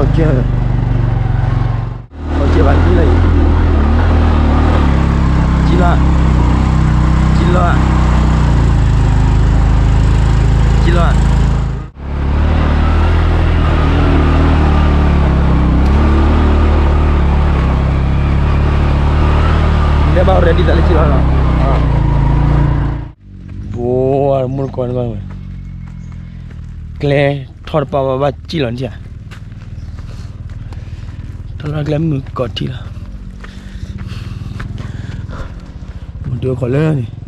ကဲ, ကဲဘၣ်လၢအံၤ, ကံလီၤ, ကံလီၤ, ကံလီၤ, နဘၣ် ready သးလၢကံလီၤလီၤ, ပှၤမူတကိးန့ၣ်ဘၣ်ဝဲ, ကျဲထီၣ်တပာ်ဘၣ်ဘၣ်ကံလီၤနထံၣ်ဧါ, ထီၣ်တပာ်ကျဲမုၢ်ကိးထံၣ်လီၤ, မုၢ်တခိးလၢန့ၣ် မုၢ်ဂၤန့ၣ် မုၢ်တကိးသ့ၣ်ဂၤန့ၣ်,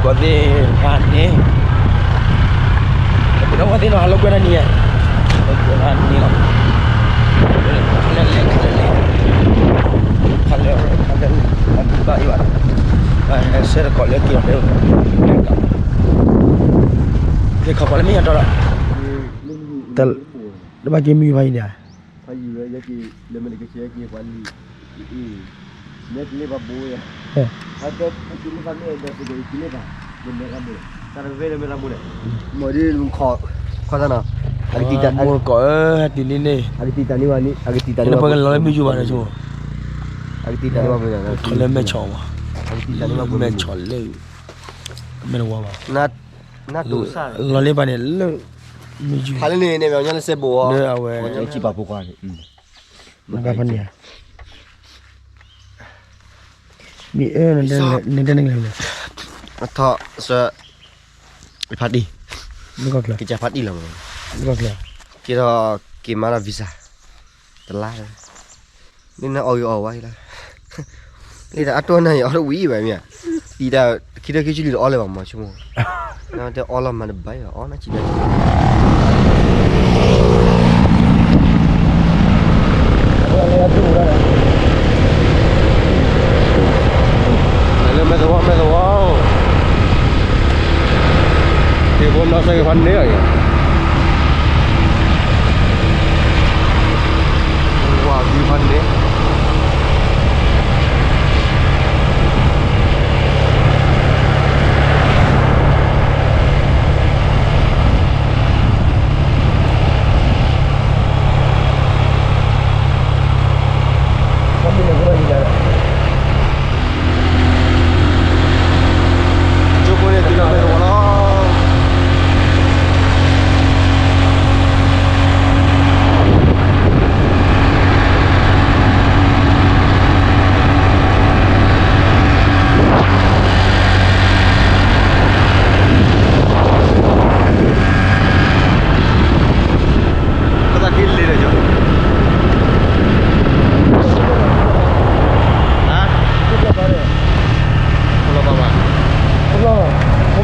ပဒီးဝဲသ့ၣ်နီၤ ဟးလိာ်ကွဲနၤနံၤဧါ, လိာ်ကွဲနၤနံၤလီၤ, ခါလဲၣ်လဲၣ်ခါလဲၣ်လဲၣ်, ခါလဲၣ်ခါလဲၣ်, အဘၣ်ယိၣ်ဘၣ်, ဆဲးတကိးလၢက့ၤလီၤတဲ, က့ၤခီကီးလၢမ့ၢ်ယၤတီဒီး, တဘၣ်က့ၤမုၢ်ဖးယံၤန့ၣ်ဧါ မ့ၢ်တလ့ၣ်ဘၣ်ဘိ, မ့ၢ်ဒ်, မ့ၢ်တလ့ၣ်ဘၣ်ဘိန့ၣ်, မိၢ်တကိးဧၢ, ဟဲတုၤလံန့ၣ်, ဟဲလၢပှၤကလီၤလၢမ့ၢ်ယူၤဘၣ်ဒီးဆိ, အကတံၢ်တၢ်န့ၢ်ဘၣ်, ထီၣ်လၢမဲၢ်ဆီၣ်မး, မဲၢ်ဆီၣ်လၢ, မဲၢ်တဝါဘၣ်, လီၤလ့ပၢ်န့ၣ်လၢ, မ့ၢ်ယူၤ, ဖးလၢန့ၣ်န့ၣ် မ့ၢ်ညီလၢစဲဘိအီၤ, လၢအဝဲ, နကဖးန့ၣ်ဧါ မ့ၢ်အၢ, နတဲနကလဲၣ်, အထီၣ်စၢ, ဖးတံၢ်, ကစၢ်ဖးတံၢ်လီၤ, က့ၤထီၣ်က့ၤမၤဒီး visa, တလါ, န့ၣ်နအီၣ်ဂ့ၤအီၣ်ဝါလီၤ, လၢတၢ်အတီၢ်နၤယအီၣ်တဝံၤဘၣ်မ့ၢ်ဧါ, တံၤတၢ်ခံထၢခံဆံလွံၢ်တအီၣ်လၢၤဘၣ်မ့ၢ်ဆိကမိၣ်, နတဲအီၣ်လီၤမၤတဘၣ်အီၣ်နၤဆံးနၤ လၢမဲၢ်သဝီ မဲၢ်သဝီ, က့ၤဖိနီၢ်စဲကဖးန့ၣ်အံၤ, ဝၤဒုဖးန့ၣ် ကၠိဖိန့ၣ်တုၤလီၤမဲၢ်သဝီလီၤ. ပသးက့ၤလ့ၤဒီးယီၤ, ဟ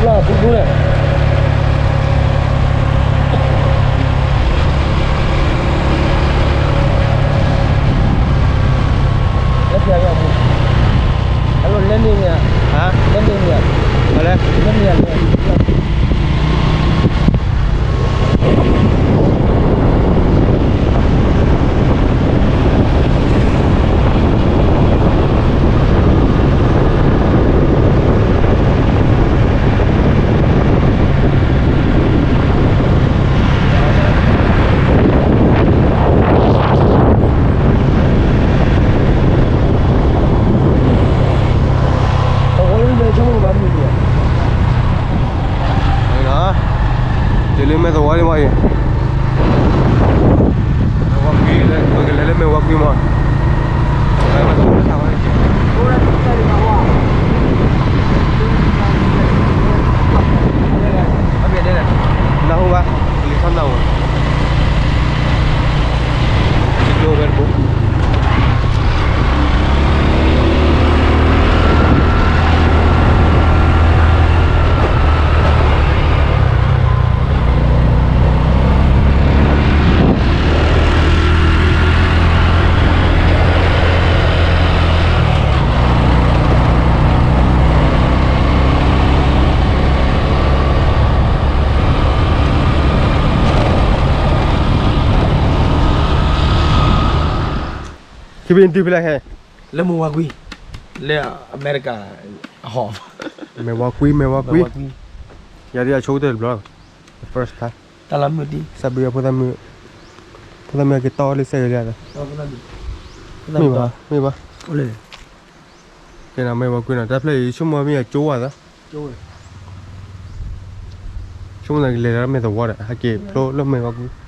ါ, ဖိဘျီဘၣ်, ဖိဘျီ, ဖိဘျီပူၤပူၤန့ၣ် လၢပျၢ်ယီၤပူၤ, အလိၣ်လဲၤမ့ၢ်မ့ၢ်ဧါ, ဟါ, လဲၤမ့ၢ်မ့ၢ်ဧါ, လဲၤ, လဲၤမ့ၢ်ဧါ, လဲၤ. တုၤလၢမဲၢ်သဝီလံမးအံၤ, ဝါကွံ, ပကလဲၤလၢမဲၢ်ဝါကွံမး, နၢ်ဟူဘၣ်, လံထီၣ်နၢ်ဟူ, ကၠိဝဲတဘိ, ခံဘ့ၣ်နတုၤဖဲလဲၣ်ဟဲ, လၢမ့ၢ်ဝါကွံ, လၢအမဲရကၤ, အဟီ, မ့ၢ်ဝါကွံ မ့ၢ်ဝါကွံ, ယၤဒ်အဆိကတၢၢ်တဘျီ, the first time, တၢ်လီၤမုၢ်ဒ်, စးဘျုးဖိသၣ်မုၣ်, ဖိသၣ်မုၣ်က့ၤတီလၢစဲးဂ့ၤလံ, မ့ၢ်ဘၣ်, မ့ၢ်ဘၣ်, ကဲနမ့ၢ်ဝါကွံနီၤ တၢ်ဖျၢၣ်အံၤဆိကမိၣ်မ့ၢ်အကၠိဝဲသး, ဆိကမိၣ်သးကလဲၤလၢမ့ၢ်သဝီဒီး ဟဲက့ၤဖျိလၢမ့ၢ်ဝါကွံ